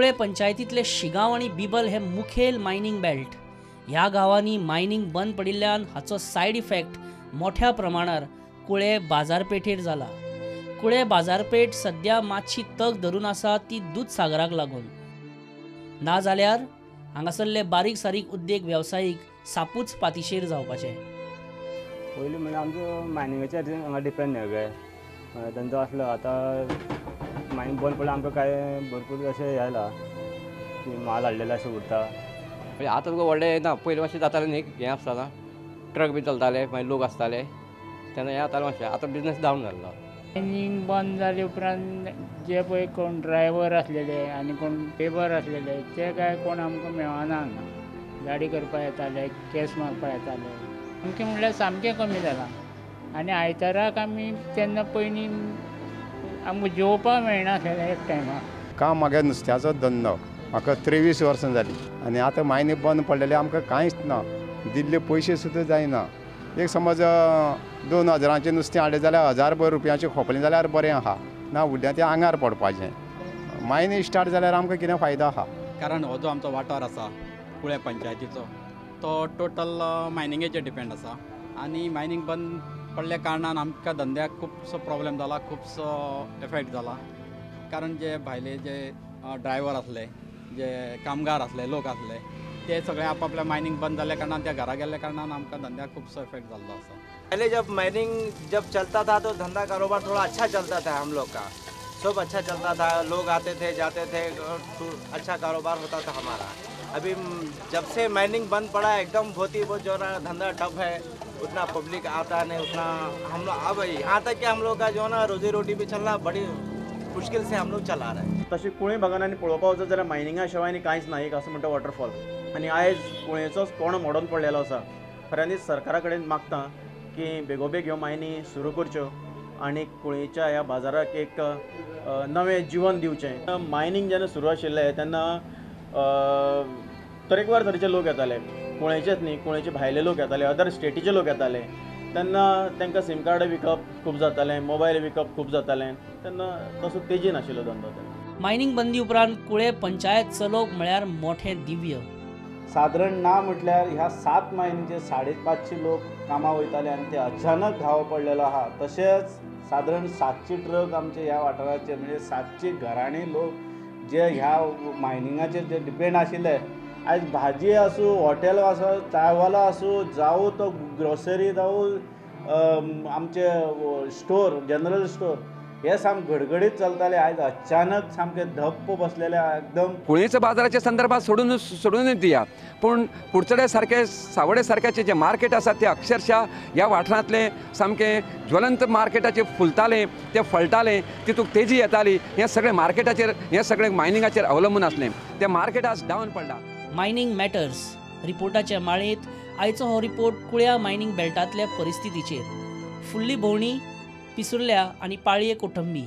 कुळे पंचायतींतले शिगांव आनी बिबल हे मुखेल मायनींग बेल्ट. ह्या गांवांनी मायनींग बंद पडिल्ल्यान हाचो सायड इफेक्ट मोठ्या प्रमाणार कुळे बाजारपेठेर जाला. कुळे बाजारपेठ सद्या मातशी तग धरून आसा ती दूदसागराक लागून, ना जाल्यार हांगासरले बारीक सारीक उद्देग वेवसायीक सापूच पातिशेर जावपाचे. पयलीं म्हणल्यार आमचो मायनिंगाचेर हांगा डिपेंड न्ही धंदो आसलो. आतां मायनींग बंद पडल्यार आमकां कांय भरपूर अशें हें आयलां की माल हाडलेलो अशें उरता. आतां तुका व्हडलें ना, पयलीं मातशें जातालें न्ही, हें आसतना ट्रक बी चलताले, मागीर लोक आसताले तेन्ना हें जातालें मातशें. आतां बिजनस डावन जाल्लो. मायनींग बंद जाले उपरांत जे पळय कोण ड्रायव्हर आसलेले आनी कोण लेबर आसलेले ते काय कोण आमकां मेळना हांगा. गाडी करपाक येताले, केस मारपाक येताले, आमचें म्हणल्यार सामकें कमी जालां. आनी आयताराक आमी तेन्ना पयलीं आमकां जेवपाक मेळनासलें एक टायमार. काम म्हागे नुस्त्याचो धंदो, म्हाका 23 वर्सां जालीं आनी आतां मायनी बंद पडलेले, आमकां कांयच ना, दिल्ले पयशे सुद्दां जायना. एक समज 2000 नुस्तें हाडलें जाल्यार 1000 रुपयांचें खोपलें जाल्यार बरें आहा, ना उरलें तें आंगार पडपाचें. मायनी स्टार्ट जाल्यार आमकां कितें फायदो आहा. कारण हो जो आमचो वाठार आसा कुळे पंचायतीचो तो टोटल मायनिंगेचेर डिपेंड आसा आनी मायनींग बंद पडल्या कारणान आमकां धंद्याक खुबसो प्रॉब्लेम जाला, खुबसो एफेक्ट जाला. कारण जे भायले जे ड्रायव्हर आसले, जे कामगार आसले, लोक आसले, ते सगळे आपापल्या मायनिंग बंद जाल्ल्या कारणान त्या घरा गेल्ल्या कारणान आमकां धंद्याक खुबसो इफेक्ट जाल्लो आसा. पहले जब माइनिंग जब चलता था तो धंधा कारोबार थोड़ा अच्छा चलता था हम लोग का, सब अच्छा चलता था, लोग आते थे जाते थे, अच्छा कारोबार होता था हमारा. अभी जब से माइनिंग बंद पड़ा एकदम बहुत ही वो जो ना धंधा ठप है, उतना पब्लिक आता नहीं उतना हम लोग. अब यहाँ तक कि हम लोग का जो है ना रोजी रोटी भी चलना बड़ी मुश्किल से हम लोग चला रहे हैं. तशी कुळे भागान आनी पळोवपाक वचत जाल्यार मायनिंगा शिवाय आनी कांयच ना, एक असो म्हणटा वॉटरफॉल. आनी आयज कुळेचोच कोण मोडून पडलेलो आसा. खऱ्यांनीच सरकारा कडेन मागता की बेगोबेग ह्यो मायनी सुरू करच्यो आनी कुळेच्या ह्या बाजाराक एक नवें जिवन दिवचें. मायनींग जेन्ना सुरू आशिल्लें तेन्ना तरेकवार तरेचे लोक येताले, कुळेचेच न्ही, कुळेचे भायले लोक येताले, अदर स्टेटीचे लोक येताले. तेन्ना तांकां सीम कार्ड विकप खूब जातालें, मोबायल विकप खूब जातालें, तेन्ना तसो तेजीन आशिल्लो धंदो. मायनींग बंदी उपरांत कुळे पंचायत चलोवप म्हळ्यार मोठें दिव्य. सादारण ना म्हटल्यार ह्या 7 मायनीचे 550 लोक कामाक वयताले आनी ते अचानक घावो पडलेलो आहा. तशेंच सादारण 700 ट्रक आमचे ह्या वाठाराचे, म्हणजे 700 घराणी लोक जे ह्या मायनिंगाचेर जे डिपेंड आशिल्ले. आयज भाजी आसूं, हॉटेल आसूं, चायवालो आसूं, जावं तो ग्रोसरी, जावं आमचे स्टोर, जनरल स्टोर, हे सामकें घडघडीत चलताले. आयज अचानक सामकें धप्प बसलेले एकदम. कुळेच्या बाजाराच्या संदर्भात सोडून दिया, पूण कुडचडे सारखे सावडे सारख्याचे जे मार्केट आसा ते अक्षरशः ह्या वाठारांतले सामकें ज्वलंत मार्केटाचे फुलताले, ते फळटाले, तितूंत तेजी येताली. हें सगळें मार्केटाचेर, हें सगळें मायनिंगाचेर अवलंबून आसलें. तें मार्केट आज डावन पडला. मायनींग मॅटर्स रिपोर्टाच्या माळेंत आयचो हो रिपोर्ट कुळ्या मायनींग बेल्टांतल्या परिस्थितीचेर. फुडली भोंवणी पिसुर्ल्या आनी पाळये कोठंबी.